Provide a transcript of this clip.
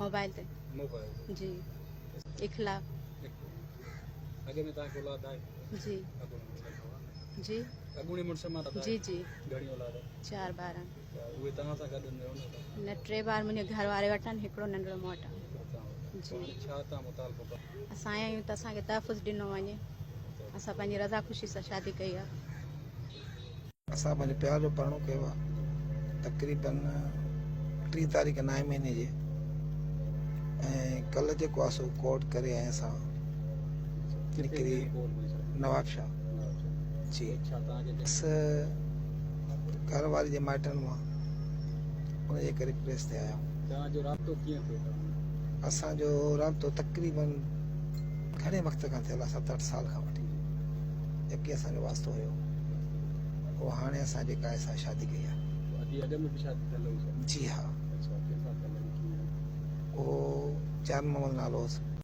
Mobile تي. Mobile تي. جي اخلاق. اڳ ۾ توهان کي اولاد آهي؟ جي. اڳوڻي مڙس مان. جي. اڳوڻي مڙس مان آهي؟ جي جي. گهڻي اولاد آهي؟ 4 ٻار آهن. اهي توهان سان گڏ رهن ٿا؟ نه 3 ٻار منهنجي گهر واري وٽ آهن، هڪڙو ننڍڙو مون وٽ آهي. جي. ڇا توهان مطالبو ڪندا؟ اسان آيا آهيون ته اسان کي تحفظ ڏنو وڃي. اسان پنهنجي رضا خوشي سان شادي ڪئي آهي. اسان پنهنجي پيار جو پرڻو ڪيو آهي تقريبن 30 تاريخ نائين مهيني جي ۽ ڪلهه جيڪو آهي سو ڪورٽ ڪري ۽ اسان نڪري نواب شاهه جي بس گهر واري جي مائٽن مان ان جي ڪري پريس تي آيا اسان جو رابطو تقريبن گهڻي وقت کان ٿيل آهي 7 8 سال کان وٺي جيڪي اسان جو واسطو هيو پوء هاڻي اسان جيڪا آهي سا شادي ڪئي آهي. جي ها. اهو جان محمد نالو هوس.